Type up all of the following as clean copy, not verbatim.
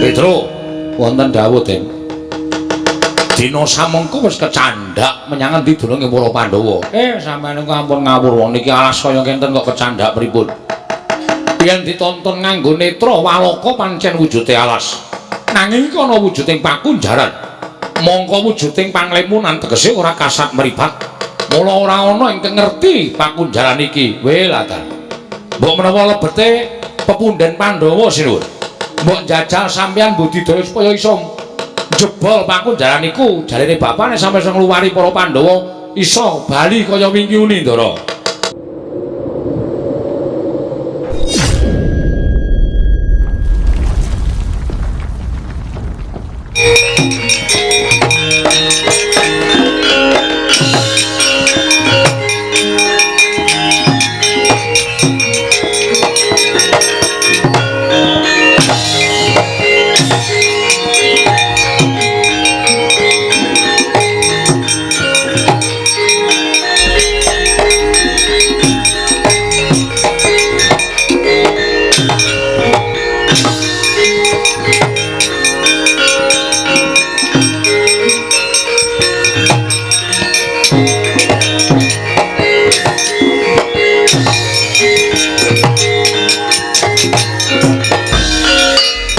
Petro, wonten dawuh, Den. Dina samengko wis kecandhak menyang endi dununge para Pandhawa. Sampeyan niku ampun ngawur, wong niki alas kaya ngenten kok kecandhak pripun. Yen ditonton nganggo netra waloka pancen wujude alas. Nanging iki ana wujuding pakunjaran. Mongko wujuding panglemunan tegese ora kasat mripat. Mula ora ana ingkang ngerti pakunjaran iki. Welatan. Mbok menawa lebete pepunden Pandhawa sinuwun. Mbok njajal sampeyan budidaya supaya iso jebol pakunjaran iku. Jarene bapane sampe iso ngluwari para Pandhawa iso bali kaya wingi uni, Ndara.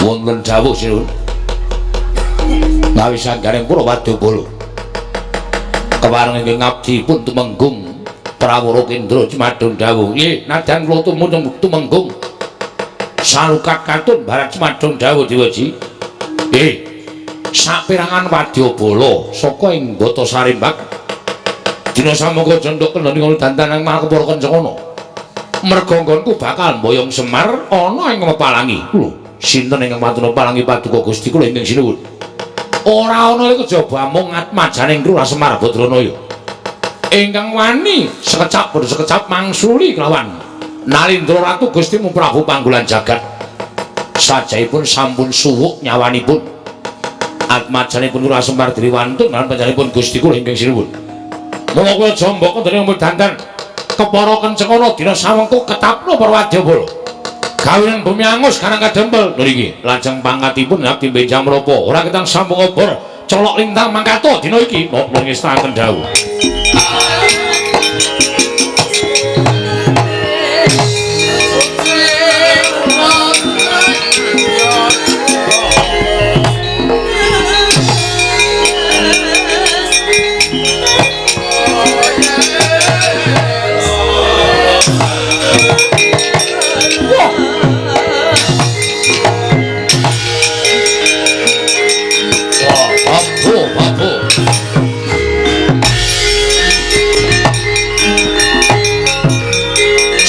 Wonten dawuh sinuwun. Ngawi sanggaring para wadyabala. Kepareng ingkang ngabdi pun tumenggung Prawara Kendra Cemadon dawuh. Nggih, nadyan kula tumenggung salukat katun barat Cemadon dawuh Dewaji. Nggih. Saperangan wadyabala saka ing Bata Sarimbak. Dina samangka cendhok kendhani ngono dandan malah kepara kencana. Merga nggonku bakal mboyong Semar ana ing Mapalangi. Lho, sinten ingkang wantun palangi paduka Gusti kula ingkang sinuwun? Ora ana iku kejaba mung atmajaning Lurah Semar Badranaya. Ingkang wani sekecap padha sekecap mangsuli kelawan Nalindra Ratu Gustimu Prabu Panggulan Jagat. Sajaipun sampun suwuk nyawanipun. Atmajanipun Lurah Semar diri wantun lan panjenenganipun Gusti kula ingkang sinuwun. Mula kula jambaka dening dandan kepara kencengana dina samengko ketapno para wadyabala. Gawenan bumi angus karang kadempel niki lajeng pangkatipun ngabdi benjang menapa ora ketang sambung obor colok lintang mangkato dina iki napa ngestakaken dawuh.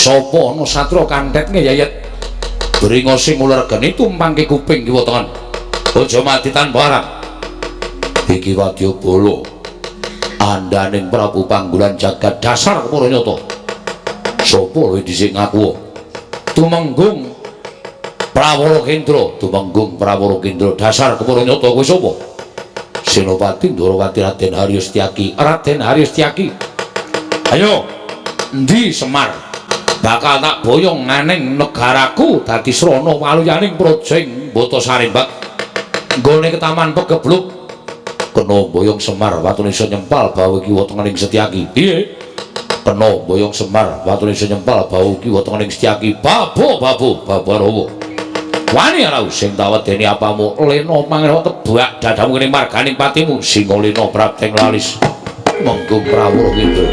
Sapa ana satria kantet ngeyayet bringose nguler geni tumpangke kuping kiwa tengen. Aja mati tanpa arang. Iki wadyabala andaning Prabu Panggulan Jagat dasar kepara nyata. Sapa luwih dhisik ngaku? Tumenggung Prawara Kendra, Tumenggung Prawara Kendra dasar kepara nyata kowe sapa? Senopati Ndorowati Raden Haryo Setyaki. Raden Haryo Setyaki. Ayo, endi Semar? Bakal tak boyong nganing negaraku dadi srana waluyaning praja ing Bata Sarimbak. Nggone ketaman pegebluk kena boyong Semar watune iso nyempal bau kiwa tengening Setyaki. Piye? Kena boyong Semar watune iso nyempal bau kiwa tengening Setyaki. Babo babo babarawa. Wani ora sing tawedeni apamu lena mangrwa tebak dadamu kene marganing patimu singa lena prapteng lalis. Menggung Prawara Kendra.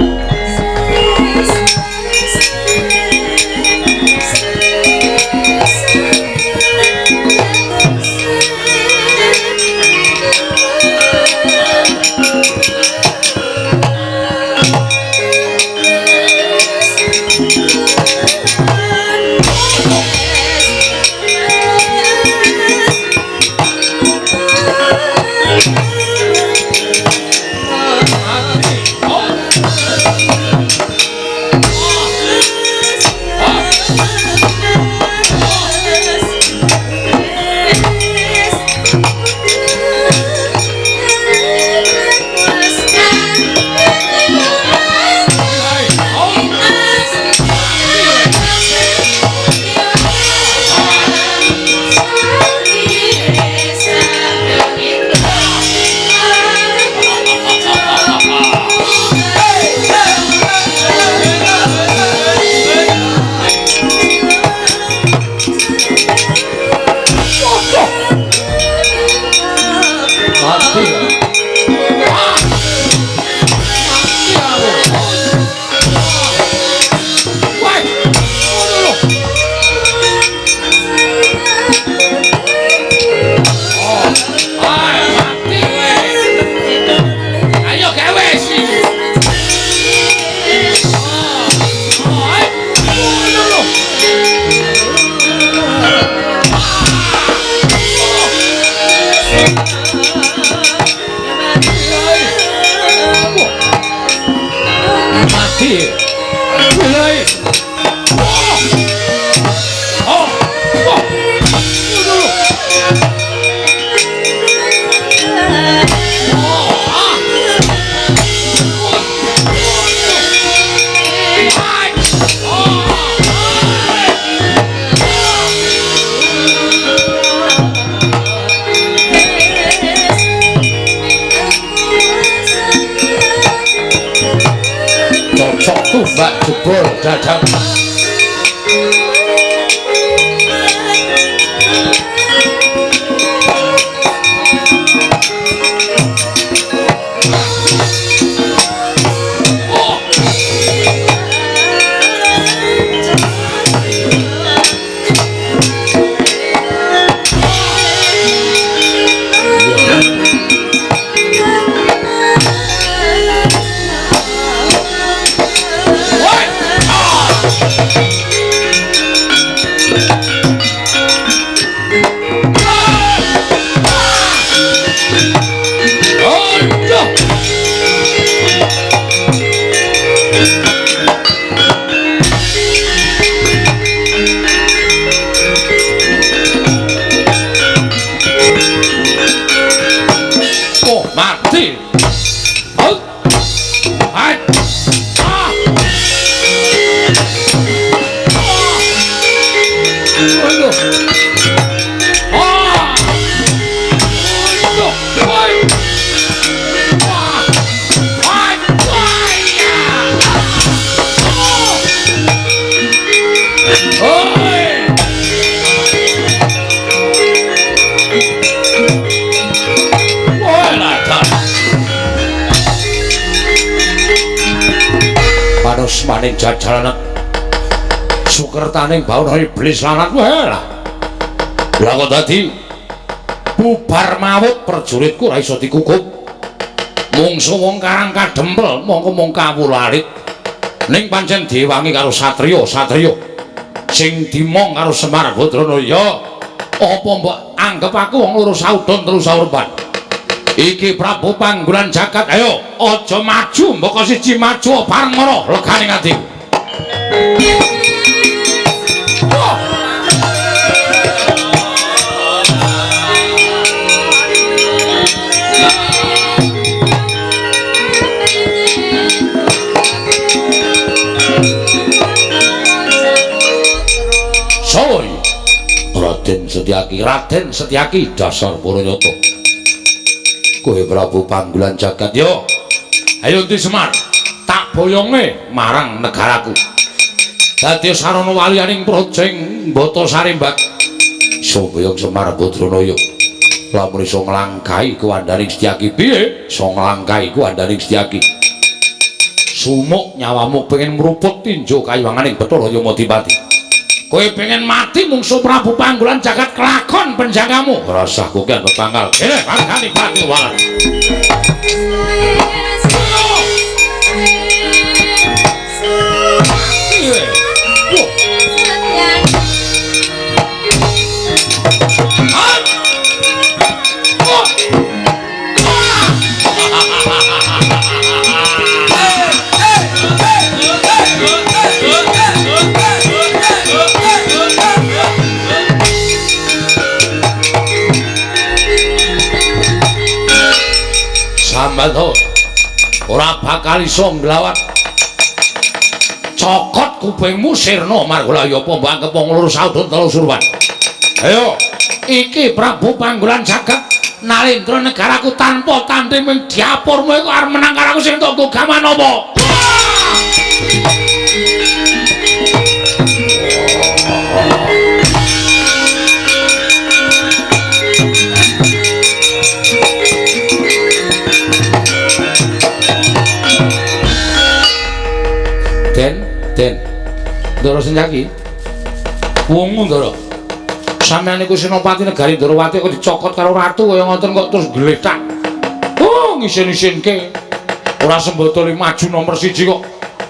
Mati. Mulai. Oh. Oh. Cocok tumbak jebol dadang. Maning jajalanet sukertaning bawana iblis lanat wae lah. Lah kok dadi bubar mawut prajuritku ora iso dikukup. Mungsu wong karang kadempel mongko mung kawula alit. Ning pancen diwangi karo satriya-satriya sing dimong karo Semar Badranaya. Apa mbok anggep aku wong loro saudon telu saurban? Iki Prabu Panggulan Jagat, ayo aja maju, mbok siji maju bareng mara legane atiku. Oh. Soy Raden Setyaki, Raden Setyaki dasar Puranyata. Kowe Prabu Panggulan Jagat yo. Ayo ndi Semar, tak boyonge marang negaraku. Dadi sarana waliyaning praja ing Mbata Sarimbat. Iso boyong Semar Badranaya. Lamun iso nglangkahi kuwandaning Setyaki piye? Iso nglangkahi kuwandaning Setyaki. Sumuk nyawamu pengen mruput tinju kayuwanganing Bathara Yamadipati. Kowe pengen mati mungsu Prabu Panggulan Jagat kelakon penjagamu. Ora usah kokean pepangkal. Kene mangkane pati walan. Sambatho ora bakal iso nglawat. Cokot kupingmu sirna margolaya apa mbok anggep wong loro saudon telu surwan. Ayo, iki Prabu Panggulan Jagat Nalendra negaraku tanpa tanding ming diapurmu iku arep menang karo aku sing entuk gaman apa? Den, Ndara Setyaki. Wungu Ndara. Sampeyan niku senopati negari Ndarawati kok dicokot karo ratu kaya ngoten kok terus gletak. Oh, ngisin-isinke. Ora sembada li maju nomor 1 kok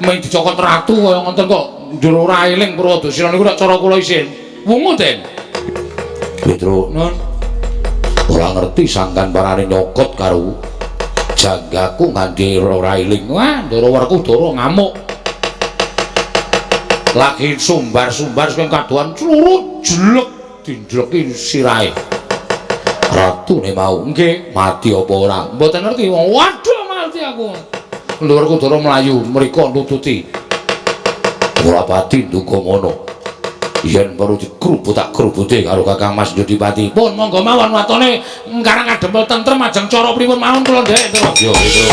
mung dicokot ratu kaya ngoten kok njur ora eling Purwadasina niku nek cara kula isin. Wungu, Den. Petro, Nun. Ora ngerti sangkan parane nyokot karo janggaku nganti ora eling. Wah, Ndara Werkudara ngamuk. Lagi sumbar-sumbar sing kadohan clurut jelek dinjleki sirahe. Ratune mau nggih mati apa ora? Mboten ngerti wong. Waduh mati aku. Ndara Werkudara mlayu mriko nututi. Ora pati nduga ngono. Yen perlu dikrubut tak krubute karo Kakang Mas Jodipati. Pun monggo mawon watone Karang Kadempel tentrem ajeng cara pripun mawon kula nderek terus. Yo itu.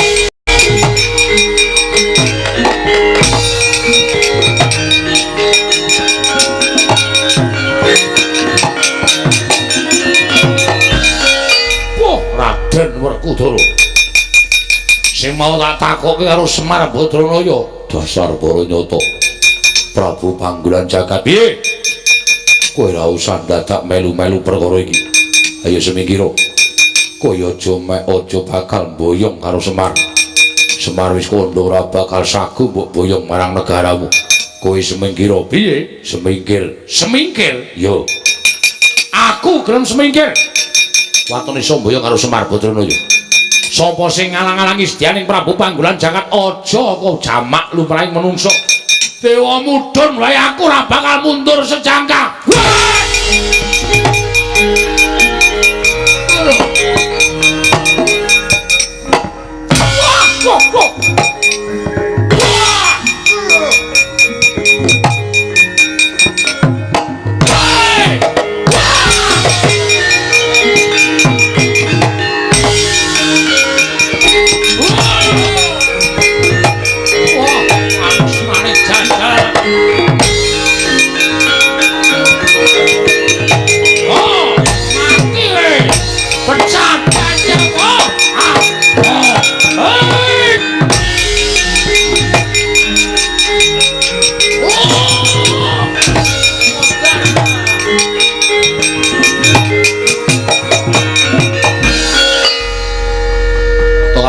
Wah, Raden Werkudara. Sing mau tak takoki karo Semar Badranaya, dasar para nyata. Prabu Panggulan Jagat piye? Kowe ora usah dadak melu-melu perkara iki. Ayo semingkira. Kowe aja mek aja bakal mboyong karo Semar. Semar wis kandha ora bakal sagu mbok boyong marang negaramu. Kowe semingkira piye? Semingkir. Semingkir? Yo. Aku gelem semingkir. Watone iso mboyong karo Semar Badranaya. Sapa sing ngalang-alangi sedyaning Prabu Panggulan Jagat aja kok jamak lumrahing menungso. Dewa mudhun wae aku ora bakal mundur sejangka. Wah, wah, wah.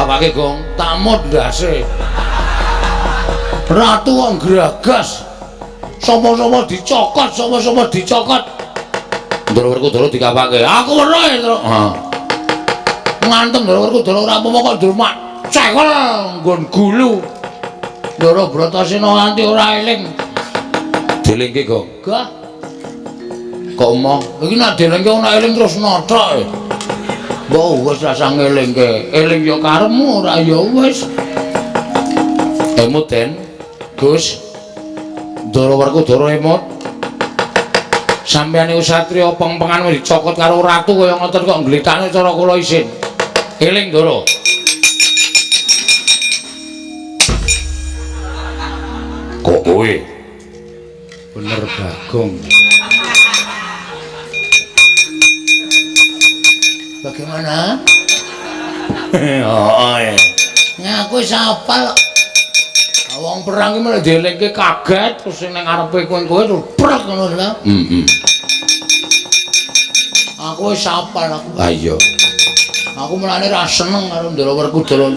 Apake Gong? Tamut ndase. Ratu kok gragas. Sapa-sapa dicokot, sapa-sapa dicokot. Ndara Werkudara dikapake. Aku weruh e, Truk. Ha. Ngantem Ndara Werkudara ora apa-apa kok ndrumak cekel nggon gulu. Ndara Bratasena nganti ora eling. Dilingke, Gong. Gah. Kok emoh? Iki nek dilingke ora eling terus nothok e. Mbok wis rasah ngelingke. Eling ya karepmu, ora ya wis. Emut Den, Gus. Ndara Werkudara emut. Sampeyan niku satriya pengpengan wis dicokot karo ratu kaya ngoten kok nglethakne cara kula isin. Eling Ndara. Kok kowe? Bener Bagong. Bagaimana? Heeh. Ngaku wis hafal. Wong perang iki malah dielingke kaget terus sing nang ngarepe kowe-kowe terus prek ngono lho. Heeh. Aku wis hafal aku. Ha iya. Aku mulane ra seneng karo Ndara Werkudara.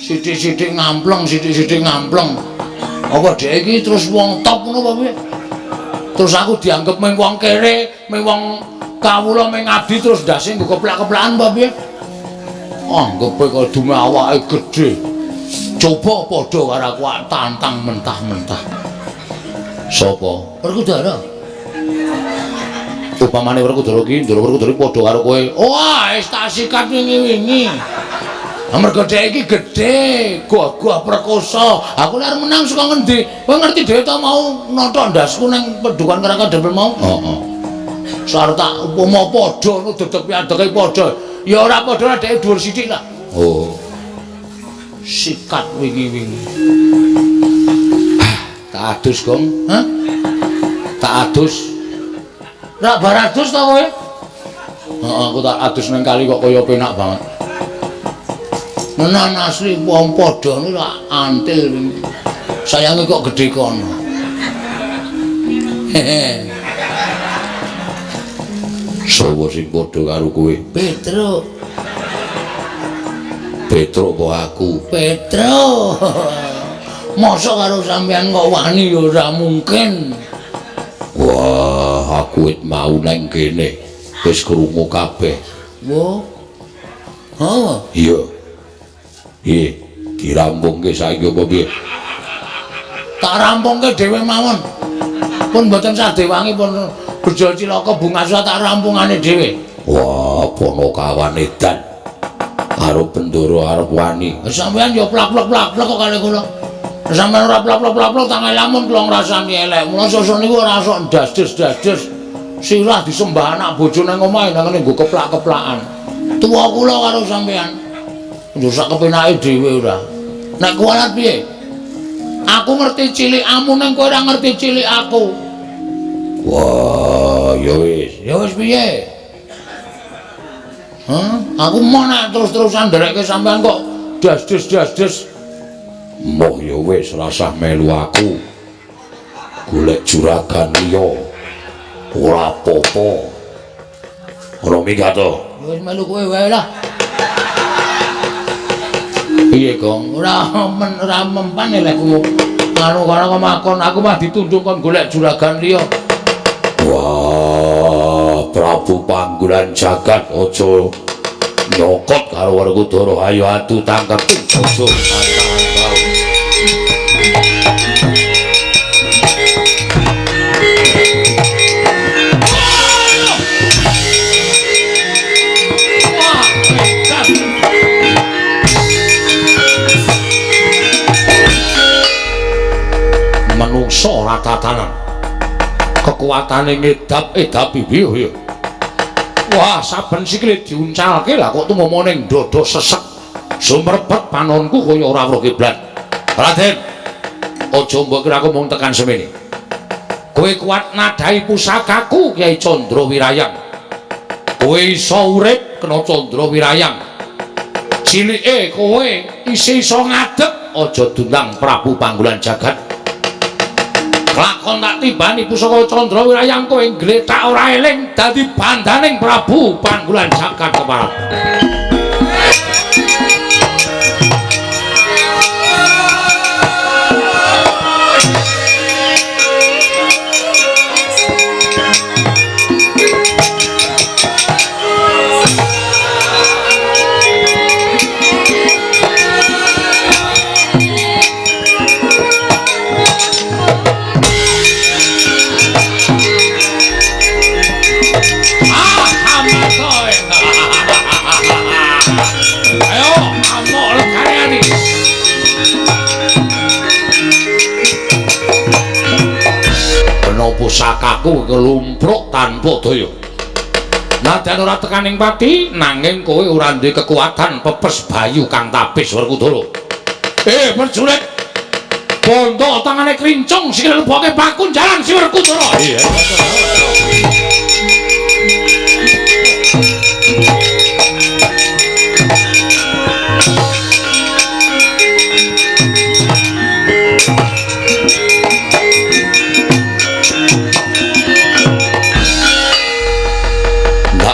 Sithik-sithik ngampleng, sithik-sithik ngampleng. Apa dhek iki terus wong top ngono apa piye? Terus aku dianggep mung wong kere, mung wong kawula mung ngabdi terus ndase nggo keplak-keplakan apa piye? Anggepe kok dume awake gedhe. Coba padha karo aku tantang mentah-mentah. Sapa? Werkudara. Upamane Werkudara ki, Ndara Werkudara padha karo kowe. Wah, wis tak sikat wingi-wingi. Mergo dhek iki gedhe, gagah perkosa. Aku nek arep menang saka ngendi? Kowe ngerti dhewe ta mau nothok ndasku ning pedukan Karang Kadempel mau? Heeh. Sar tak upama padha ngono dedeg piadege padha. Ya ora padha dhek dhuwur sithik lah. Oh. Sikat wingi-wingi. Tak adus, Gong. Hah? Tak adus. Rak bar adus ta kowe? Heeh, aku tak adus nang kali kok kaya penak banget. Menan asli wong padha niku rak antil wingi. Sayange kok gedhe kono. Hehe. Sopo sing padha karo kowe? Petruk. Petruk apa aku? Petruk. Mosok karo sampean kok wani ya ora mungkin. Wah, aku wit mau nang kene. Wis krungu kabeh. Wo. Ha, iya. Piye? Dirampungke saiki apa piye? Tak rampungke dhewe mawon. Pun mboten sah dewangi pun bejo cilaka bunga tak rampungane dhewe. Wah, Ponokawan edan. Karo Bendoro arep wani. Sampeyan ya plak-plak-plak kok kali kula. Sampeyan ora plak-plak-plak tangan lamun kula ngrasani elek. Mula sesuk niku ora sok ndas-des-das-des. Sirah disembah anak bojo nang omahe nang ngene nggo keplak-keplakan. Tuwa kula karo sampeyan. Yo sak kepenake dhewe ora. Nek kuwalat piye? Aku ngerti cilikamu ning kowe ora ngerti cilik aku. Wah, ya wis. Ya wis piye? Hah? Aku mau nek terus-terusan nderekke sampean kok das-des-das-des. Moh ya wis rasah melu aku. Golek juragan liya. Ora apa-apa. Ora minggat to. Ya wis melu kowe wae lah. Piye, Gong? Ora men ora mempan elehku. Anu kono makon aku mah ditundung kon golek juragan liya. Wah, Prabu Panggulan Jagat aja nyokot karo Werkudara. Ayo adu tangkep aja tahan kau. Wah, edan. Menungso ora tatanan. Kekuatane ngedap-edapi piye ya. Wah, saben sikile diuncalke lah kok tumama ning dada sesek. Sumrebet panonku kaya ora weruh kiblat. Raden, aja mbok kira aku mung tekan semene. Kowe kuat nadhahi pusakaku Kyai Candra Wirayang. Kowe iso urip kena Candra Wirayang. Cilike kowe isih iso ngadeg, aja dundang Prabu Panggulan Jagat. Lakon tak tibani pusaka Candra Wirayang kowe nggletak ora eling dadi bandaning Prabu Panggulan Jagat keparat. Ayo, amok lekane. Kena pusakaku kelumpruk tanpa daya. Nadyan ora tekaning pati, nanging kowe ora duwe kekuatan pepes bayu kang tabis Werkudara. Prajurit. Bondo tangane krincung sikile leboke pakunjaran si Werkudara. Iya.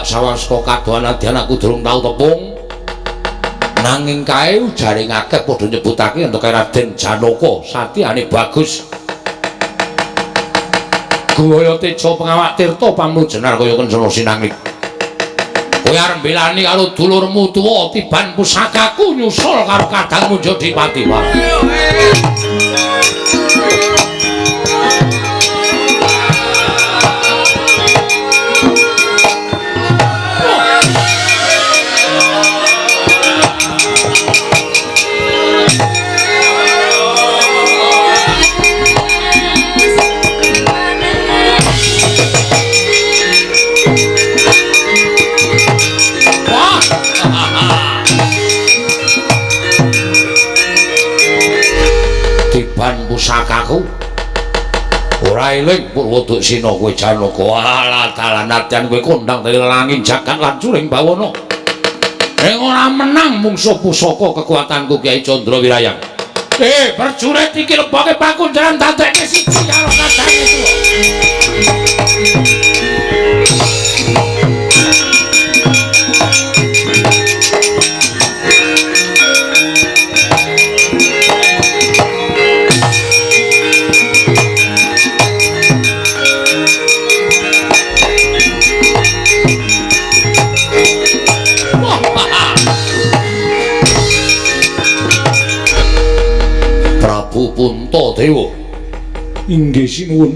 Sawang saka kadohan nadyan aku durung tau tepung. Nanging kae ujare akeh padha nyebutake yen kae Raden Janaka satyane bagus. Guwaya teja pengawak tirta pamrujenar kaya kencana sinangik. Kowe arep mbelani karo dulurmu tuwa tiban pusakaku nyusul karo kadangmu Jodipati. Wah. Tiban pusakaku ora eling Purwoduksina kowe Janaka. Alah dalan nadyan kowe kondang dadi langit jagat lan curing bawana. Ning ora menang mungsuh pusaka kekuatanku Kyai Candra Wirayang. Prajurit iki leboke pakunjaran dadekke siji karo kadange tuwa. Puntadewa. Inggih sinuwun.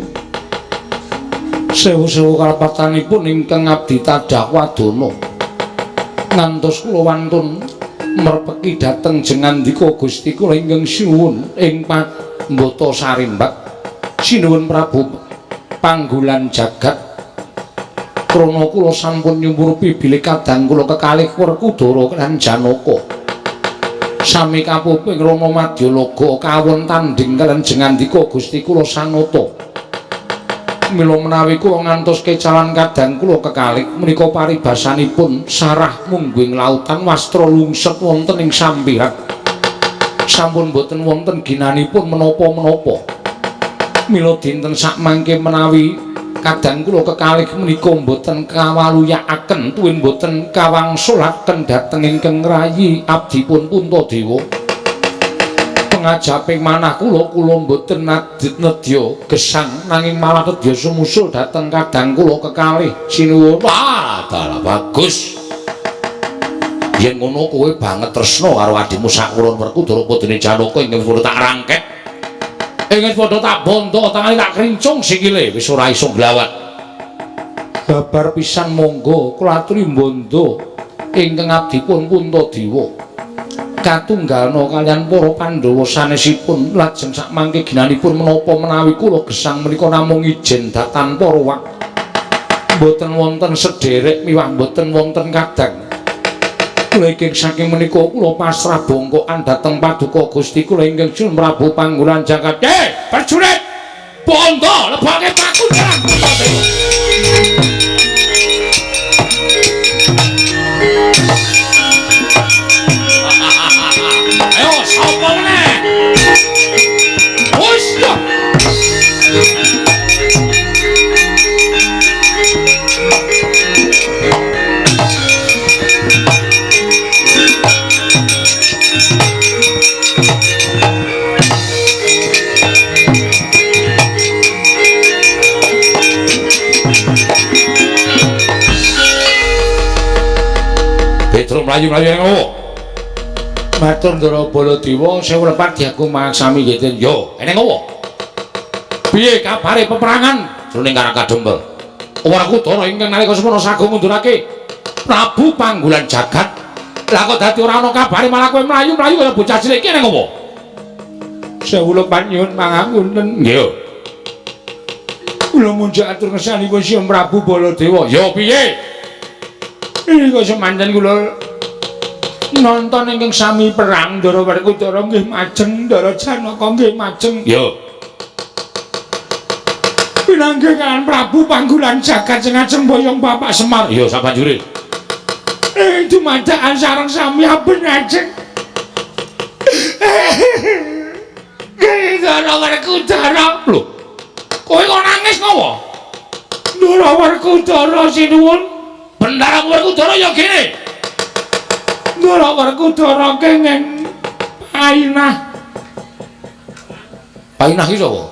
Sewu-sewu kalepatanipun ingkang abdi tadhah wadana. Ngantos kula wantun merpeki dhateng jengandika Gusti kula ingkang sinuwun ing Pambata Sarimbat. Sinuwun Prabu Panggulan Jagat. Krana kula sampun nyumurupi bilih kadang kula kekalih Werkudara lan Janaka. Sami kapuping Rama Madyalaga kawon tandhing kaliyan jengandika Gusti kula Sanata. Mila menawi kula ngantos kecalan kadang kula kekalih menika paribasanipun sarah mungguing lautan wastra lungset wonten ing sampiran. Sampun boten wonten ginanipun menapa-menapa. Mila dinten sakmangke menawi kadang kula kekalih menika mboten kawaluyakaken tuwin mboten kawangsulaken dhateng ingkang rayi abdipun Puntadewa. Pengajaping manah kula kula mboten nedya gesang nanging malah nedya sumusul dhateng kadang kula kekalih. Sinuwun. Wah, dalah bagus. Yen ngono kowe banget tresna karo adhimu sakurun Werkudara padene Janaka ingkang padha tak rangket. Ingkang padha tak bondo tangane tak krincung sikile wis ora iso nglawat. Babar pisan monggo kula aturi bondo ingkang abdipun Puntadewa. Katunggalna kaliyan para Pandhawa sanesipun lajeng sakmangke ginanipun menapa menawi kula gesang menika namung ijen datan para wak. Mboten wonten sederek miwah mboten wonten kadang. Kula ingkang saking menika kula pasrah bongkokan dhateng paduka Gusti kula ingkang Sun Prabu Panggulan Jagat. Prajurit! Bondo lebake paku nyerang Puntadewa. Ayo sapa meneh? Wis yo. Petro mlayu-mlayu nang opo? Matur Ndara Baladewa, sewu lepat diagung mangsami nggih. Yo, eneng opo? Piye kabare peperangan jroning Karang Kadempel? Werkudara ingkang nalika semono sagung ngundurake Prabu Panggulan Jagat. Lah kok dadi ora ana kabare malah kowe mlayu-mlayu kaya bocah cilik iki eneng opo? Sewu lepat nyuwun pangapunten. Nggih. Kula munjuk atur ngersanipun Sang Prabu Baladewa. Yo piye? Iki semanten kula nonton ingkang sami perang Ndara Werkudara nggih majeng, Ndara Janaka nggih majeng. Yo. Pinanggih kaliyan Prabu Panggulan Jagat sing ajeng boyong Bapak Semar. Yo sabanjure. Dumadakan sareng sami aben ajeng. Ndara Werkudara. Lho. Kowe kok nangis ngopo? Ndara Werkudara sinuwun. Bendara Werkudara ya kene. Ndara Werkudara kenging painah. Painah ki sapa?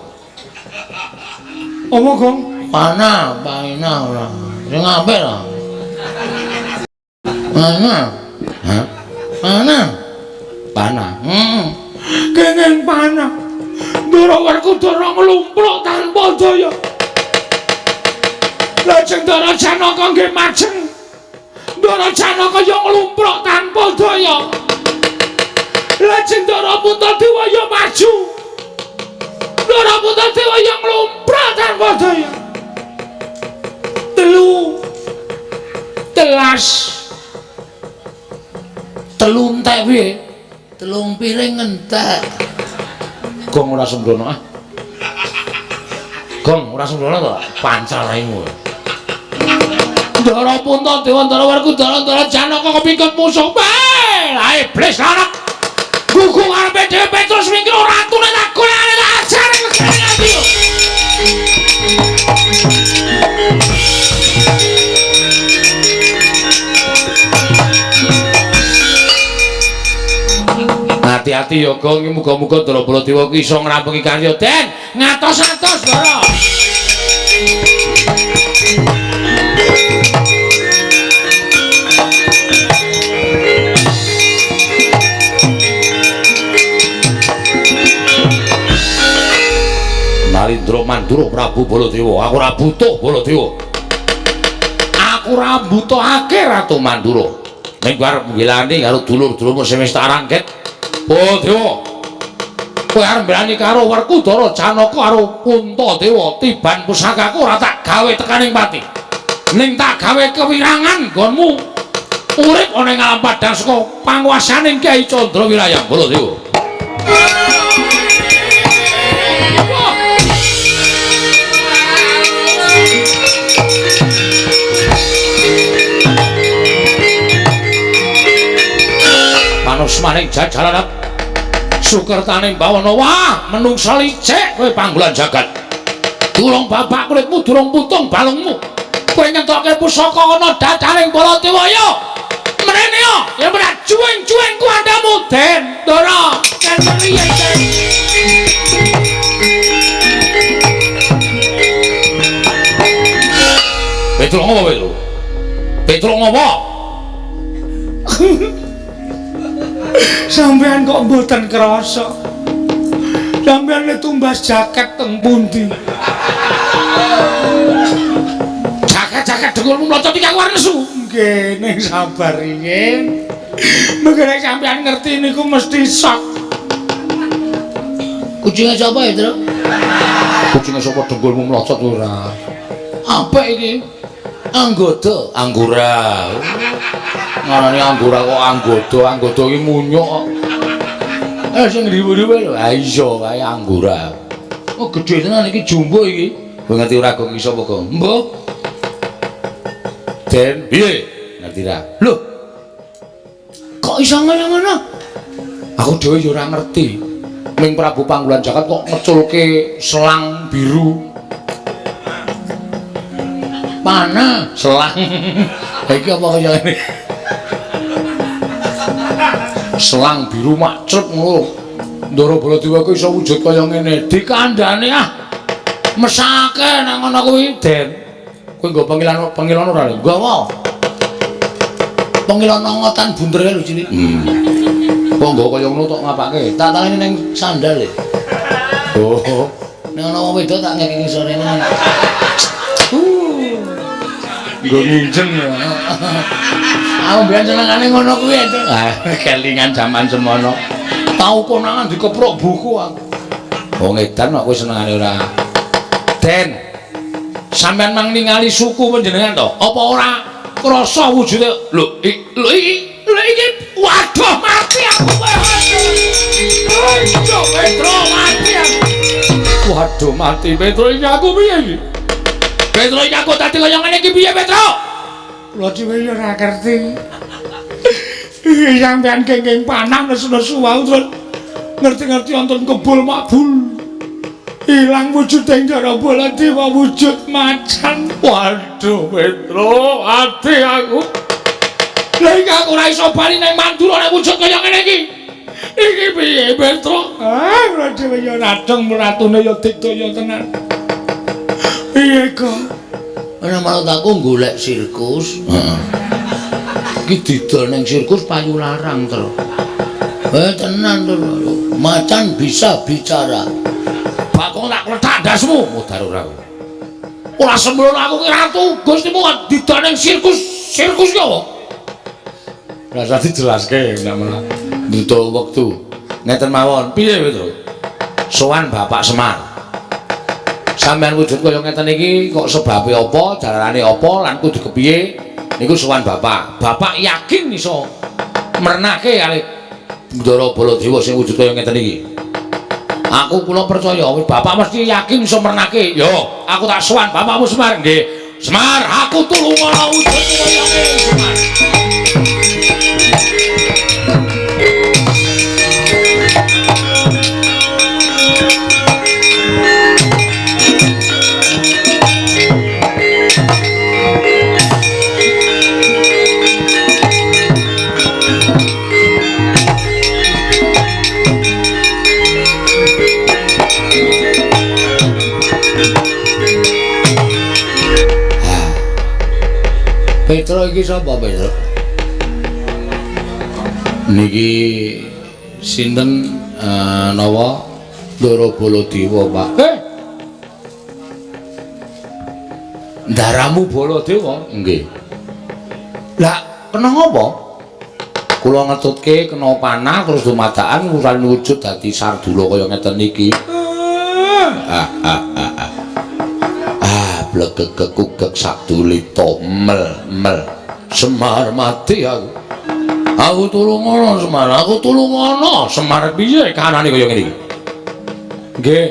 Apa, Gong? Panah, painah ora. Sing apik ta. Panah. Hah? Panah. Panah. Heeh. Kenging panah. Ndara Werkudara nglumpruk tanpa daya. Lajeng Ndara Janaka nggih majeng. Ndara Janaka ya nglumpruk tanpa daya. Lajeng Ndara Puntadewa ya maju. Ndara Puntadewa ya nglumpruk tanpa daya. Telu telas. Telu entek piye? Telung piring entek. Gong ora sembrono ah. Gong ora sembrono to? Pancal raimu. Ndara Puntadewa, Ndara Werkudara, Ndara Janaka kepingkut musuh. Bae, lah iblis lanang. Gugu ngarepe dhewe Petrus mingkir ratune tak golekane tak ajare legane ati. Hati-hati ya Gong, muga-muga Ndara Baladewa ki iso ngrampungi karya Den. Ngatos-atos, Ndara. Mandura Prabu Baladewa. Aku ora butuh Baladewa. Aku ora butuhake Ratu Mandura. Ning arep nggilani karo dulur-dulurmu sing wis tak rangket. Baladewa. Kowe arep mbelani karo Werkudara Janaka karo Puntadewa, tiban pusakaku ora tak gawe tekaning pati. Ning tak gawe kewirangan nggonmu urip ana ing alam padhang saka panguwasaning Kyai Candra Wiraya Baladewa. Panusmaning jajalarat sukertaning bawana, wah menungsa licik kowe panggolan jagat. Durung babak kulitmu, durung putung balungmu, kowe ngentokke pusaka ana dadaning Baladewa ya. Mrene yo, ya ora juweng-juweng ku andamu Den Ndara. Ken priye Den? Petro ngopo Petro? Petro ngopo? Sampeyan kok mboten krasa. Sampeyan le tumbas jaket teng pundi? Jaket-jaket dengkulmu mlocot iki aku arep nesu. Nggih, ning sabar riyin. Mengko nek sampeyan ngerti niku mesti sok. Kucinge sapa ya, Tru? Kucinge sapa dengkulmu mlocot ora? Apik iki. Anggoda, anggura. Ngarani anggura kok anggoda, anggoda iki munyuk kok. Sing riwu-riwu lho. Ha iya kae anggura. Oh gedhe tenan iki jumbo iki. Kowe ngerti ora gong iso apa gong? Mbah. Den, piye? Ngerti ra? Lho. Kok iso ngono-ngono? Aku dhewe ya ora ngerti. Ning Prabu Panggulan Jagat kok ngeculke selang biru. Panah selang. Ha iki apa kaya ngene? Selang biru makcrep ngono. Ndara Baladewa kuwi iso wujud kaya ngene. Dikandhane ah. Mesake nang ngono kuwi, Den. Kowe nggo pengilan ora lho? Nggawa. Pengilan ngotan bunder kae lho cilik. Kok nggo kaya ngono tok ngapake? Tak taleni ning sandal e. Oh. Ning ana wong wedok tak ngekeki sorene. Nggo nginjeng ya. Aku mbiyen senengane ngono kuwi, Tru. Ah, kelingan jaman semono. Tau konangan dikeprok buku aku. Wong edan kok kowe senengane ora. Den. Sampeyan mang ningali suku panjenengan to? Apa ora krasa wujude? Lho, lho iki waduh mati aku kowe. Ayo Petro mati aku. Waduh mati Petro iki aku piye iki? Petro iki aku dadi kaya ngene iki piye Petro? Kula dhewe ya ora ngerti. Iki sampeyan gengeng panah nesu-nesu wau terus ngerti-ngerti wonten kebul makbul. Ilang wujude Ndara Baladewa wujud macan. Waduh Petro, ati aku. Lah iki aku ora iso bali nang Mandura nek wujud kaya ngene iki. Iki piye Petro? Ah, kula dhewe ya radeng ratune ya digdaya tenan. Piye kok? Ana manut aku golek sirkus. Heeh. Iki didol ning sirkus payu larang, Tru. Tenan, Tru. Macan bisa bicara. Bakong tak kletak ndasmu, mudar ora kowe. Ora sembrono aku ki ratu, Gustimu kok didol ning sirkus. Sirkus ki apa? Rasa dijelaske nek malah butuh wektu. Ngeten mawon, piye Petro? Sowan Bapak Semar. Sampeyan wujud kaya ngeten iki kok sebabe apa, jalarane apa, lan kudu kepiye niku sowan Bapak. Bapak yakin iso mrenake kalih Ndara Baladewa sing wujud kaya ngeten iki. Aku kula percaya Bapak mesti yakin iso mrenake. Yo, aku tak sowan Bapakmu Semar. Nggih. Semar, aku tulungono wujud kaya ngene Semar. Petro iki sapa Petro? Niki sinten nawa Ndara Baladewa, Pak? Ndaramu Baladewa? Nggih. Lah kena ngapa? Kula ngetutke kena panah terus dumadakan uran wujud dadi sardula kaya ngeten iki. Ah, blegegekugek sadulita mel mel. Semar mati aku. Aku tulungono Semar, aku tulungono. Semar piye kahanane kaya ngene iki? Nggih.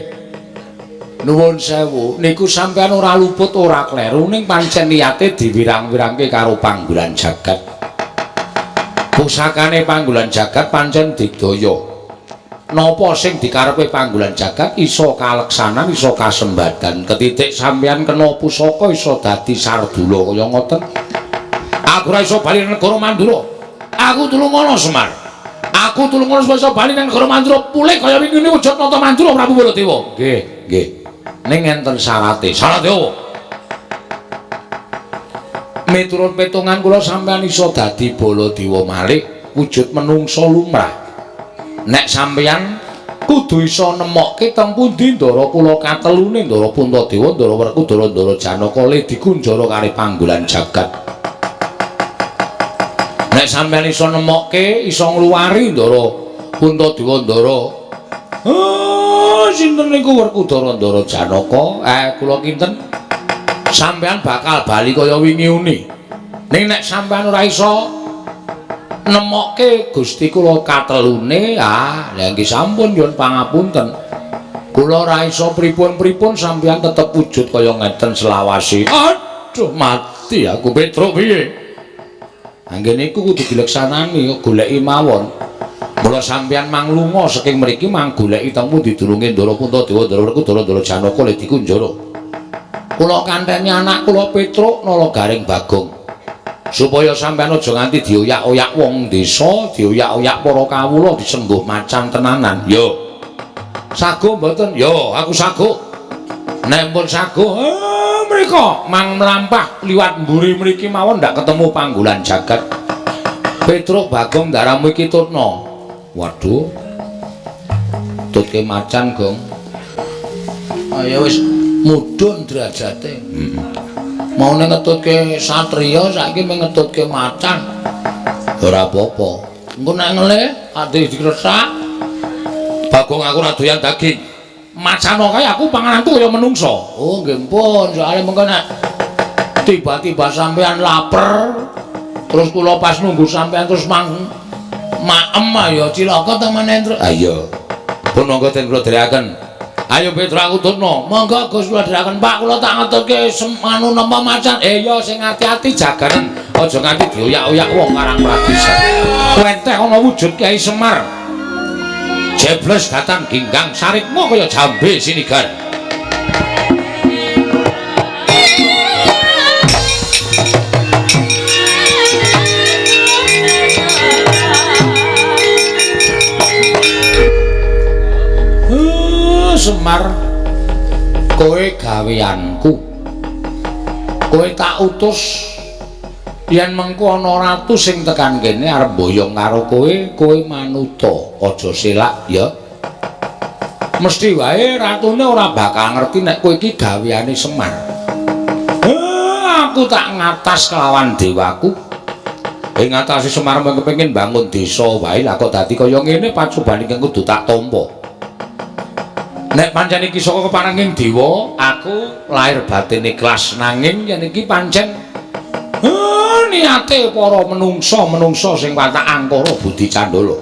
Nuwun sewu, niku sampean ora luput ora kleru ning pancen niate diwirang-wirangke karo panggolan jagat. Pusakane panggolan jagat pancen digdaya. Napa sing dikarepe panggolan jagat iso kaleksanan, iso kasembadan. Ketitik sampean kena pusaka iso dadi sardula kaya ngoten. Aku ora iso bali nang negara Mandura. Aku tulungono Semar. Aku tulungono supaya iso bali nang negara Mandura pulih kaya wingi wujud nata Mandura Prabu Baladewa. Nggih, nggih. Ning enten syarate. Syarate opo? Miturut petungan kula sampean iso dadi Baladewa malih wujud menungsa lumrah. Nek sampean kudu iso nemokke teng pundi ndara kula katelune Ndara Puntadewa, Ndara Werkudara, Ndara Janaka le dikunjara karo panggolan jagat. Nek sampean iso nemokke, iso ngluwari Ndara Puntadewa, Ndara sinten niku Werkudara, Ndara Janaka, kula kinten sampean bakal bali kaya wingi uni. Ning nek sampean ora iso nemokke Gusti kula katelune, ah lha nggih sampun nyuwun pangapunten. Kula ora iso pripun-pripun sampean tetep wujud kaya ngeten selawase. Aduh mati aku Petruk piye? Anggen niku kudu dileksanani, goleki mawon. Mula sampean manglunga saking mriki mang goleki teng pundi durunge Ndara Puntadewa, Ndara Werkudara, Ndara Janaka le dikunjara. Kula kanteni anak kula Petruk Nala Garing Bagong. Supaya sampean aja nganti dioyak-oyak wong desa, dioyak-oyak para kawula disengguh macan tenanan. Yo. Sago mboten? Yo, aku sago. Nek pun sago, mriko mang mlampah liwat mburi mriki mawon ndak ketemu panggolan jagat. Petruk Bagong ndaramu iki tutna. Waduh. Tutke macan, Gong. Ayo wis mudhun derajate. Maune ngetutke satriya saiki mung ngetutke macan. Ora apa-apa. Engko nek ngelih ade dikresak. Bagong aku ora doyan daging. Macano kae aku pangananku kaya menungsa. Oh nggih pun, soalé mengko nek tiba-tiba sampean lapar terus kula pas nunggu sampean terus mang maem ya cilaka ta meneh, Truk. Ha iya. Pun monggo den kula dherekaken. Ayo Petruk aku tutno. Monggo Gus kula dherekaken Pak, kula tak ngetutke anu nampa macan. Ya sing ati-ati jaganen aja nganti dioyak-oyak wong Karang Pragisan. Wenteh ana wujud Kyai Semar. Jebles datang ginggang sarikma kaya jambe sinigar. Semar, kowe gaweanku. Kowe tak utus yen mengko ana ratu sing tekan kene arep mboyong karo kowe, kowe manuta, aja selak ya. Mesti wae ratune ora bakal ngerti nek kowe iki gaweane Semar. Aku tak ngatas kelawan dewaku. Ing ngatasi Semar mung kepengin bangun desa wae, lah kok dadi kaya ngene pacoban ingkang kudu tak tampa. Nek pancen iki saka keparenging dewa, aku lahir batin ikhlas, nanging yen iki pancen niate para menungsa-menungsa sing watak angkara budi candala.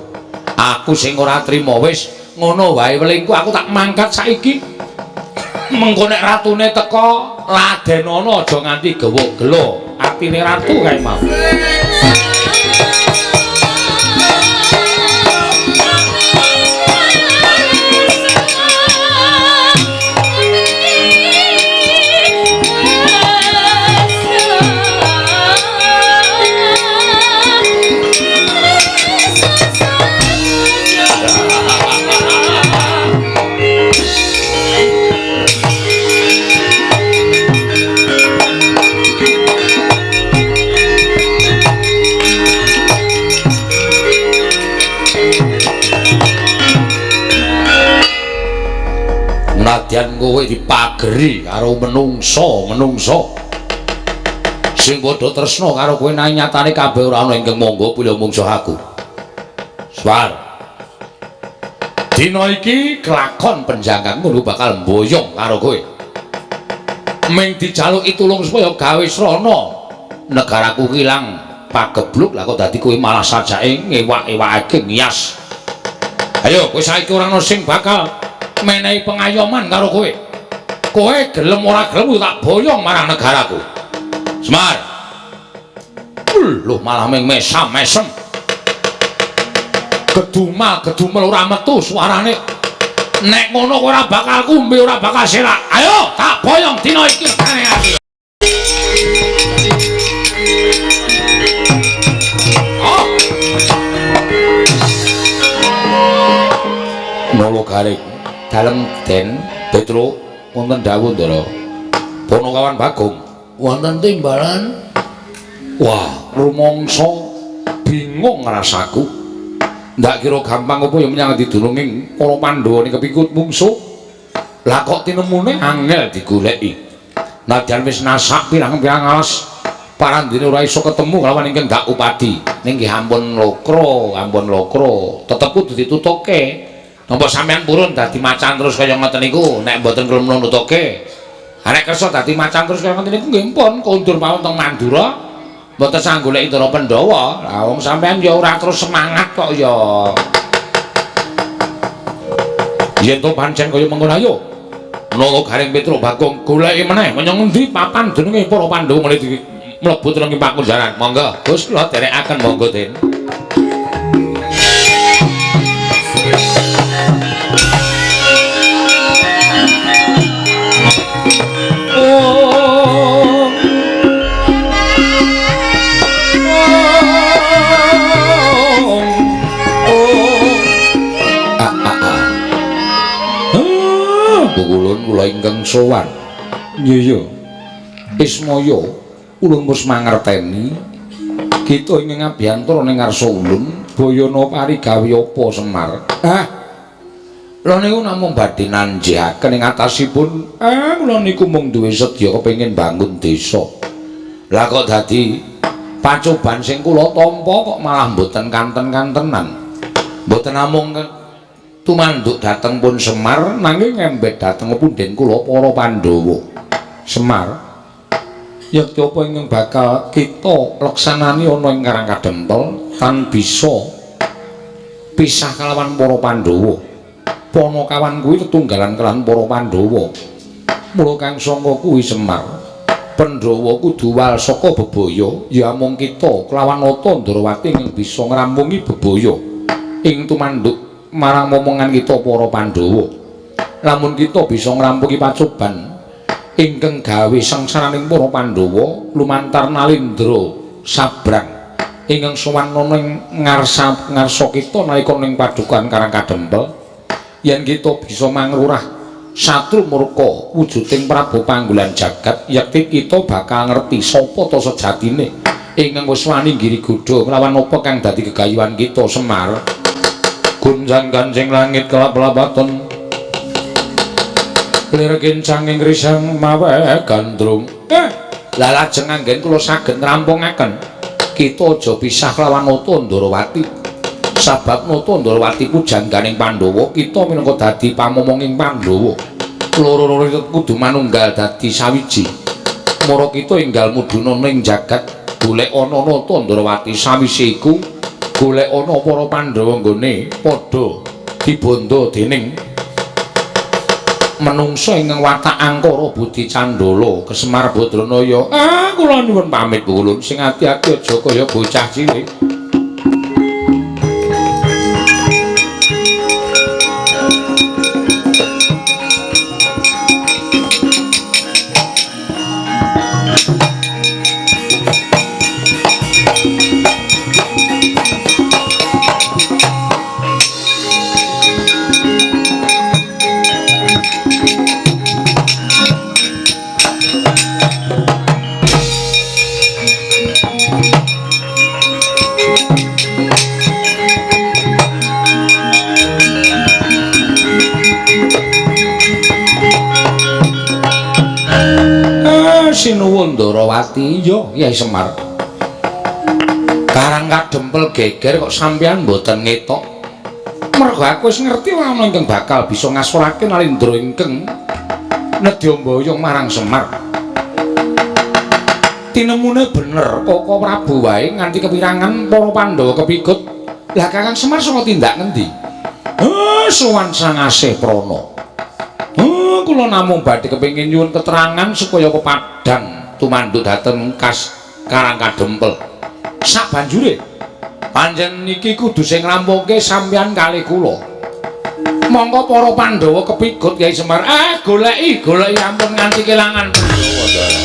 Aku sing ora trima wis ngono wae welingku, aku tak mangkat saiki. Mengko nek ratune teka, ladenono aja nganti gewuk gelo. Atine ratu kae mau. Nadyan kowe dipageri karo menungsa-menungsa. Sing padha tresna karo kowe nanging nyatane kabeh ora ana ingkang monggo pilih mungsuh aku. Swar. Dina iki kelakon penjangkang ngono bakal mboyong karo kowe. Ming dijaluki tulung supaya gawe srana negaraku ilang pagebluk, lah kok dadi kowe malah sajake ngewak-ewakake ngias. Ayo kowe saiki ora ana sing bakal menehi pengayoman karo kowe. Kowe gelem ora gelem tak boyong marang negaraku. Semar. Lho malah ming mesam-mesem. Gedumal-gedumel ora metu suarane. Nek ngono kowe ora bakal kumbe, ora bakal selak. Ayo tak boyong dina iki. Oh. Nolo garing dalem Den Petro wonten dawuh Ndara. Ponokawan Bagong wonten timbalan. Wah, rumangsa bingung rasaku. Ndak kira gampang apa ya menyang didulunging para Pandhawa ning kepikut mungsuh. Lah kok tinemune angel digoleki. Nadyan wis nasak pirang-pirang alas parandene ora iso ketemu kalawan ingkang dak upadi. Ning nggih ampun lokro, ampun lokro. Tetep kudu ditutuke. Napa sampean purun dadi macan terus kaya ngoten niku nek mboten kelem nutuke. Nek kersa dadi macan terus kaya ngoten niku nggih pun kondur mawon teng Mandura. Mboten sang goleki Ndara Pandhawa. Lah wong sampean ya ora terus semangat kok ya. Yen to pancen kaya mengkono ayo. Nolo Gareng Petruk Bagong goleki meneh menyang ngendi papan jenenge para Pandhawa mulai mlebu teng pakunjaran. Monggo Gus kula dherekaken monggo Den. Ulun kula ingkang sowan. Iya. Ismaya, ulun wis mangerteni kita ingkang ngabiyantara ning ngarsa ulun bayana parigawe apa Semar. Ah. Lha niku namung badhe nanjihaken ing atasipun. Ah, kula niku mung duwe sedya kepengin bangun desa. Lah kok dadi pacoban sing kula tampa kok malah mboten kanten-kantenan. Mboten namung tumanduk dhateng pun Semar nanging ngembet dhateng punden kula para Pandhawa. Semar, yekti apa ingkang bakal kita leksanani ana ing Karang Kadempel tan bisa pisah kalawan para Pandhawa. Panakawan kuwi tetunggalan kelawan para Pandhawa. Mula kang sangka kuwi Semar, Pandhawa kudu wal saka bebaya ya mung kita kelawan Nata Ndrawati ingkang bisa ngrampungi bebaya ing tumanduk marang momongan kita para Pandhawa. Lamun kita bisa ngrampungi pacoban ingkang gawe sangsaraning para Pandhawa lumantar Nalindra sabrang ingkang sowan ana ing ngarsa ngarsa kita nalika ning padukan Karang Kadempel, yen kita bisa mangrurah satru murka wujuding Prabu Panggulan Jagat, yekti kita bakal ngerti sapa ta sejatine ingkang wis wani nggiri godha nglawan apa kang dadi gegayuhan kita Semar. Gunjang ganjing langit kelap-lapaton lir kincang ing risang mawe gandrung. Lah lajeng anggen kula saged ngrampungaken kita aja pisah kelawan Nata Ndrawati. Sabab Nata Ndrawati pujangganing Pandhawa, kita minangka dadi pamomonging Pandhawa. Loro-loro kudu manunggal dadi sawiji. Mara kita enggal mudhuna ning jagat golek ana Nata Ndrawati sawise iku golek ana para Pandhawa nggone padha dibondo dening menungsa ingkang watak angkara budi candala Kesemar Badranaya. Ah, kula nyuwun pamit ulun sing ati-ati aja kaya bocah cilik. Sinuwun Ndarawati. Iya, Kyai Semar. Karang Kadempel geger kok sampeyan mboten ngetok. Mergo aku wis ngerti ora ana ingkang bakal bisa ngasorake Nalindra ingkang nedya mboyong marang Semar. Tinemune bener, Koko Prabu wae nganti kepirangan para Pandhawa kepikut. Lah Kakang Semar saka tindak ngendi? Sowan Sang Asih Prana. Kula namung badhe kepengin nyuwun keterangan supaya pepadang tumanduk dhateng kas Karang Kadempel. Sabanjure pancen niki kudu sing nglampungke sampeyan kalih kula. Monggo para Pandhawa kepigut Kyai Semar. Goleki, goleki ampun nganti kelangan Pandhawa Ndara.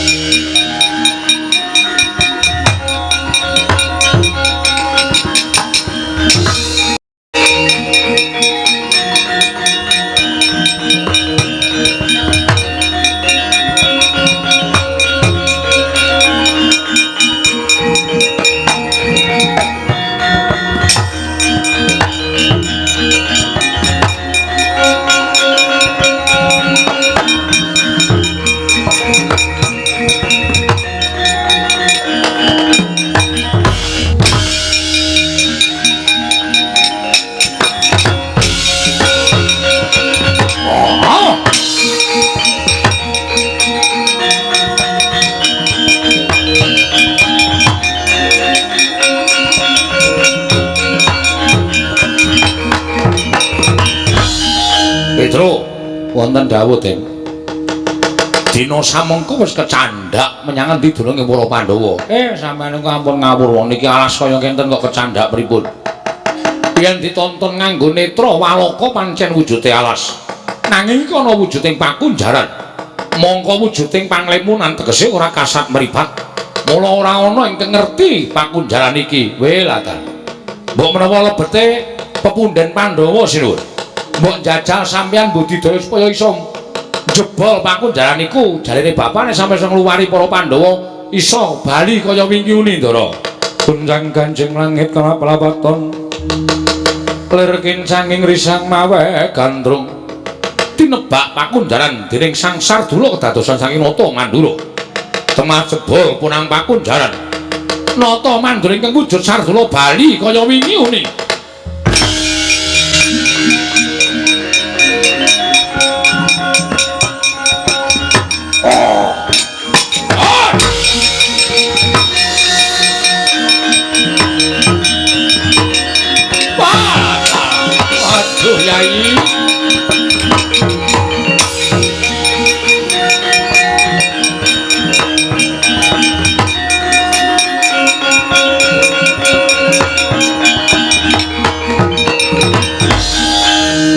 Petro, wonten dawuh, Den. Dina samengko wis kecandhak menyang endi dununge para Pandhawa. Sampeyan niku ampun ngawur wong niki alas kaya ngenten kok kecandhak pripun. Yen ditonton nganggo netra waloka pancen wujude alas. Nanging iki ana wujuding pakunjaran. Mongko wujuding panglemunan tegese ora kasat mripat. Mula ora ana ingkang ngerti pakunjaran iki. Weh lah ta. Mbok menawa lebete pepunden Pandhawa sinuwun. Mbok njajal sampeyan budidaya supaya iso jebol pakunjaran iku. Jarene bapane sampe iso ngluwari para Pandhawa iso bali kaya wingi uni, Ndara. Gunjang ganjing langit kelap-lapaton. Lir kincanging risang mawe gandrung. Tinebak pakunjaran dening Sang Sardula kedadosan saking Nata Mandura. Temah jebol punang pakunjaran. Nata Mandura ingkang wujud Sardula bali kaya wingi uni. Aduh, Yai.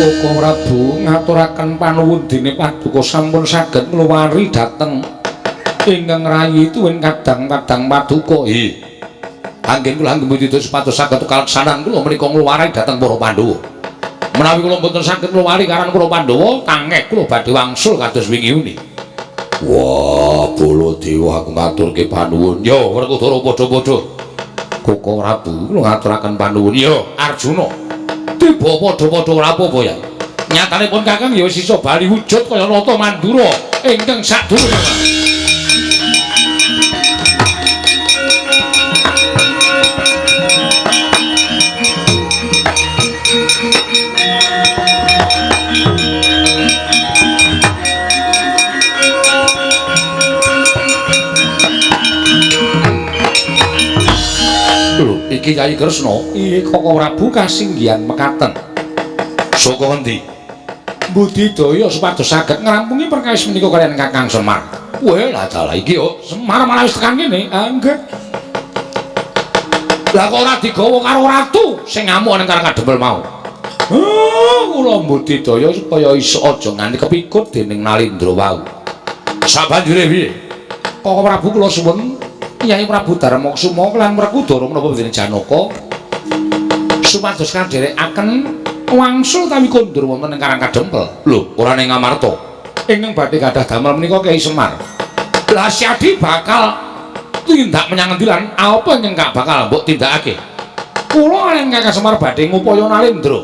Koko Prabu ngaturaken panuwun dene paduka sampun saged ngluwari dhateng ingkang rayi tuwin kadang-kadang paduka. Nggih. Anggen kula anggen budidaya supados saged kaleksanan kula menika ngluwari dhateng para Pandhawa. Menawi kula mboten saged ngluwari karan para Pandhawa, tangeh kula badhe wangsul kados wingi uni. Wah, Baladewa aku ngaturke panuwun. Yo, Werkudara padha-padha. Koko Prabu kula ngaturaken panuwun. Yo, Arjuna. Tiba padha-padha ora apa-apa ya. Nyatanipun Kakang ya wis iso bali wujud kaya Nata Mandura ingkang sadurunge. Iki Kyai Kresna, iki Koko Prabu kasinggihan mekaten. Saka ngendi? Budidaya supados saged ngrampungi perkawis menika kaliyan Kakang Semar. Weh, lah dalah iki yo Semar malah wis tekan kene. Ah, nggih. Lah kok ora digawa karo ratu sing ngamuk ning Karang Kadempel mau. Kula budidaya supaya iso aja nganti kepikut dening Nalindra wau. Sabanjure piye? Koko Prabu kula suwun Kyai Prabu Darmakusuma lan Werkudara menapa dening Janaka supados kadherekaken wangsul utawi kondur wonten ing Karang Kadempel. Lho, ora ning Amarta. Ingkang badhe gadah damel menika Kyai Semar. Lah Syadi bakal tindak menyang endi lan apa ingkang bakal mbok tindakake? Kula kaliyan Kakang Semar badhe ngupaya Nalindra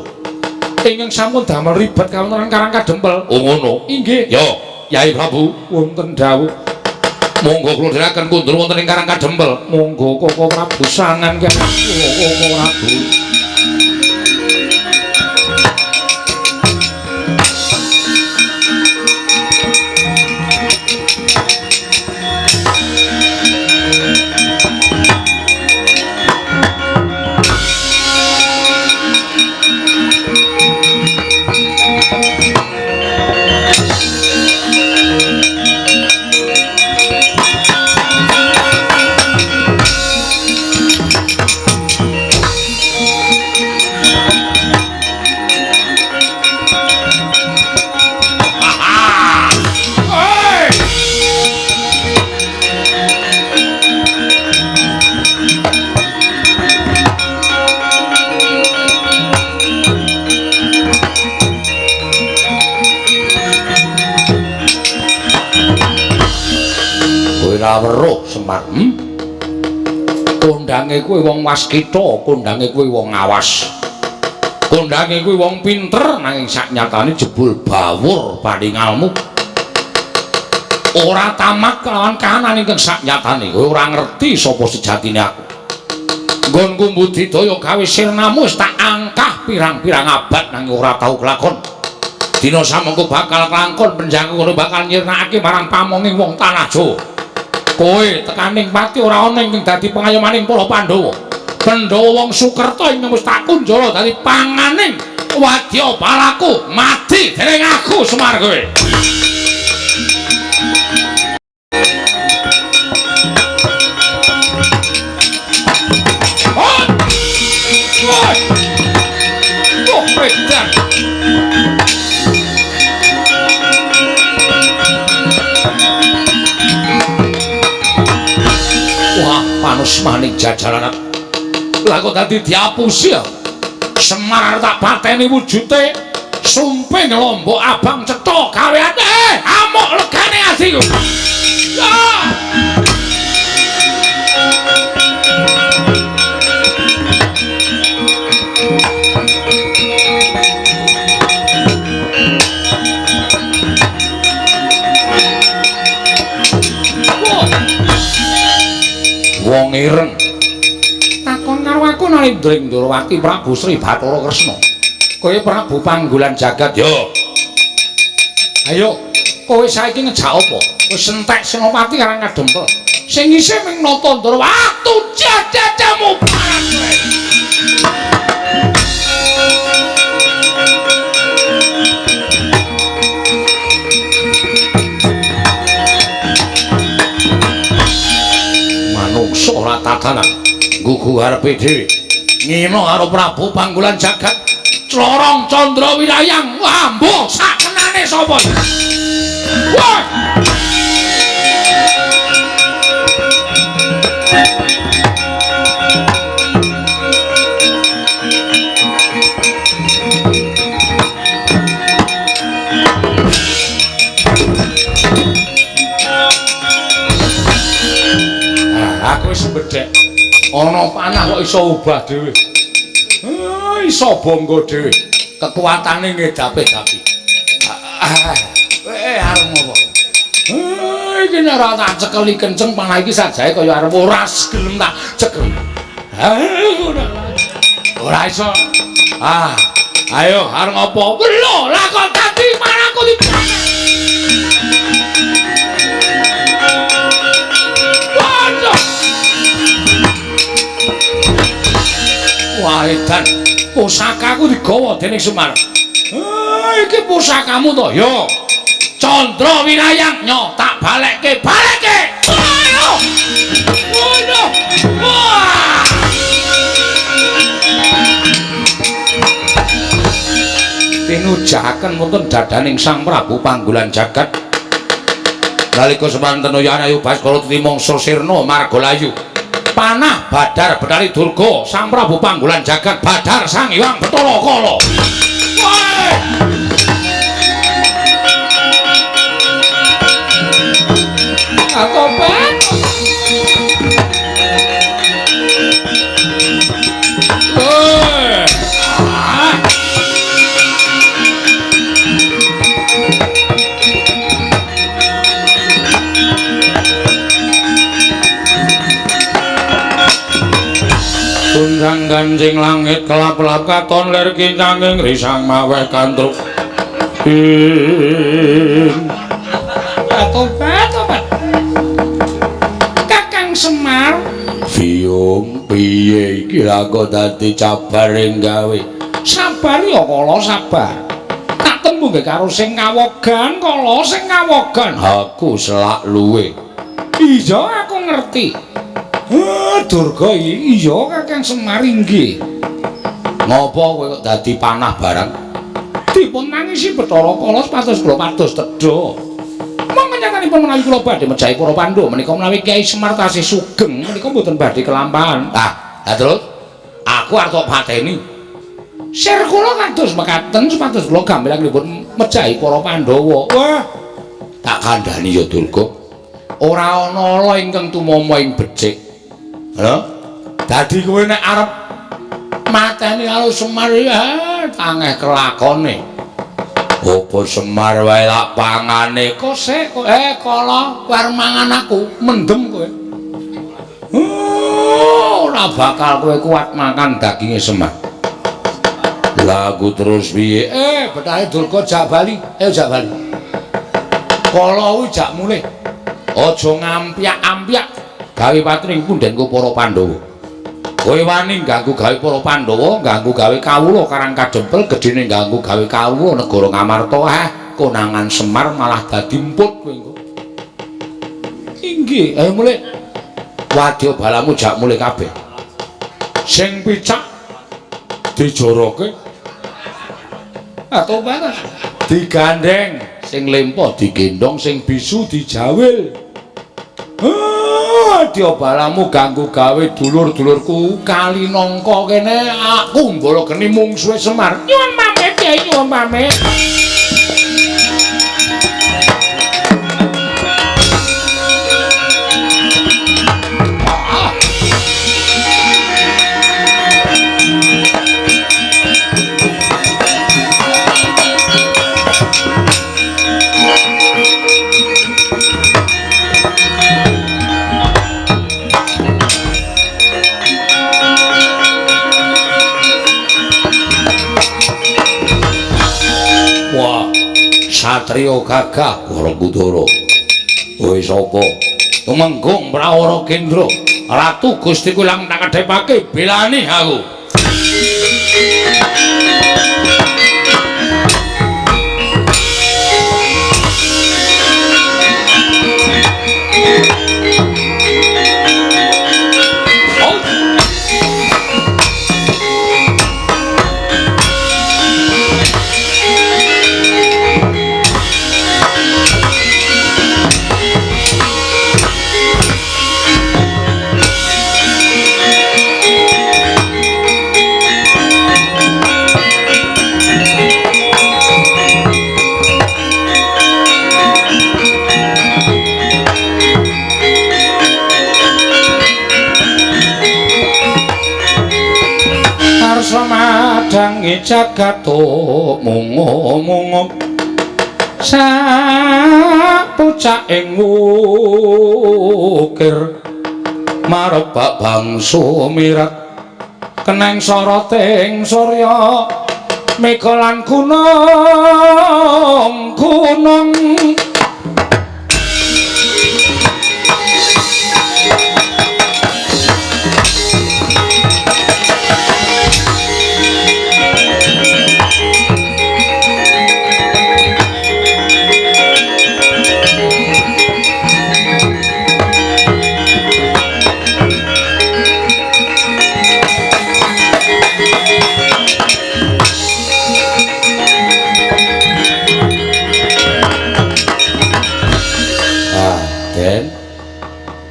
ingkang sampun damel ribet kawontenan Karang Kadempel. Oh ngono. Inggih. Yo, Kyai Prabu wonten dawuh. Monggo kula dherekaken kundur wonten ing Karang Kadempel. Monggo Koko Prabu sangan kaya Koko Prabu. Weruh Semar. Kondange kuwi wong waskita, kondange kuwi wong awas. Kondange kuwi wong pinter nanging saknyatane jebul bawur paningalmu. Ora tamat kelawan kahanan ingkang saknyatane, kowe ora ngerti sapa sejatine aku. Nggonku mbudidaya gawe sirnamu wis tak angkah pirang-pirang abad nanging ora tau kelakon. Dina samengko bakal kelakon penjangku ngono bakal nyirnakake marang pamonging wong tanah Jawa. Kowe tekaning pati ora ana ingkang dadi pengayomaning para Pandhawa. Pandhawa wong Sukerta ingkang wis tak kunjara dadi panganing wadya balaku mati dening aku Semar kowe. Oh, edan. Wah, panusmaning jajaranan. Lah kok dadi diapusi ya? Semar tak pateni wujute sumping lombok abang cetha gaweane amuk legane atiku. Ya! Wong ireng takon karo aku Nalindra Ndrawati Prabu Sri Bathara Kresna. Kowe Prabu Panggulan Jagat yo. Ayo, kowe saiki ngejak apa? Wis entek Senopati Karang Kadempel. Sing isih ming nata Ndrawati jajajamu paran kowe. Manungsa ora tatanan gugu arepe dhewe ngino karo Prabu Panggulan Jagat Clorong Candra Wirayang. Wah mbuh sakenane sapa iki? Wah! Aku wis bedhek. Ana panah kok iso obah dhewe. Iso bangga dhewe. Kekuatane ngedapi-dapi. Arep ngopo? Iki nek ora tak cekeli kenceng panah iki sajae kaya arep ora gelem tak cekel. Ora iso. Ah, ayo arep ngopo? Lho, lah kok dadi panahku dipakai. Wah, edan. Pusakaku digawa dening Semar. Iki pusakamu to? Yo. Candra Wirayang nyo tak balekke, balekke. Ayo. Waduh. Wah. Tinujahaken wonten dadaning Sang Prabu Panggulan Jagat. Nalika semanten Ayu Baskara titi mangsa sirna marga layu. Panah Badar Betari Durga Sang Prabu Panggulan Jagat Badar Sang Hyang Bathara Kala. Akoban. Gonjang-ganjing langit kelap-kelap katon lir kincanging risang maweh kantruk. Tobat, tobat. Kakang Semar, Biyung piye iki lha kok dadi cabar ing gawe? Sabar ya kala, sabar. Tak tembung karo sing kawogan, kala sing kawogan. Aku selak luwe. Iya, aku ngerti. Durga iya Kakang Semar inggih. Ngopo kowe kok dadi panah barang? Dipun nangisi Bathara Kala supados kula pados tedha. Monggo nyatanipun menawi kula badhe mejahi para Pandhawa menika menawi Kyai Semar tasih sugeng menika mboten badhe kelampahan. Ah, lah terus aku arep tok pateni. Sir kula kados mekaten supados kula gambilanipun mejahi para Pandhawa. Wah, tak kandhani ya Durga. Ora ana ala ingkang tumama ing becik. Lho, dadi kowe nek arep mateni karo Semar ya tangeh kelakone. Apa Semar wae lak pangane kosek kok kala kowe arep mangan aku mendem kowe. Ora bakal kowe kuat makan daginge Semar. Lah aku terus piye? Bethahe Durga jak bali. Ayo jak bali. Kala kuwi jak mulih. Aja ngampyak-ampyak gawe patring pundhenku para Pandhawa. Kowe wani ganggu gawe para Pandhawa, ganggu gawe kawula Karang Kadempel, gedhene ganggu gawe kawula negara Ngamarta. Ah, konangan Semar malah dadi emput kowe engko. Inggih, ayo mulih. Wadya balamu jak mulih kabeh. Sing picak dijoroke. Atau batas digandeng, sing lempo digendong, sing bisu dijawil. Wadya balamu ganggu gawe dulur-dulurku kali nangka kene aku mbala geni mungsuhe Semar. Nyuwun pamit Kyai, nyuwun pamit. Satrio gagah Werkudara. Kowe sapa? Tumenggung Prawara Kendra. Ratu Gusti Kulang tak kedhepake belani aku. Madangi jagat mungu-mungu sapucaking wukir marebak bangsa mirat keneng soroting surya mega lan gunung-gunung.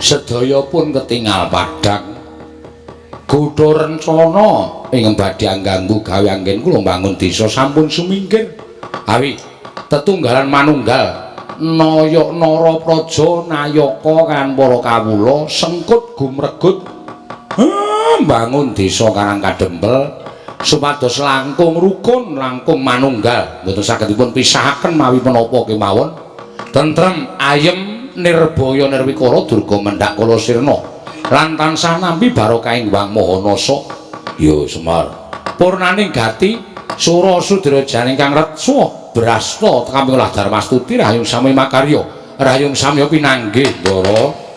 Sedaya pun ketingal padhang. Gudha rencana ing badhe ngganggu gawe anggen kula mbangun desa sampun sumingkir. Awi tetunggalan manunggal naya nara praja nayaka kan para kawula sengkut gumregut mbangun desa Karang Kadempel supados langkung rukun langkung manunggal mboten saged dipun pisahaken mawi menapa kemawon. Tentrem ayem nirbaya nirwikara durga mendhak kala sirna lan tansah nampi barokahing Hyang Maha Nasa. Yo Semar. Purnaning gati sura sudrajaning kang retsa brasta kaming olah darmastuti rahayung sami makarya, rahayung samya pinanggih, Ndara.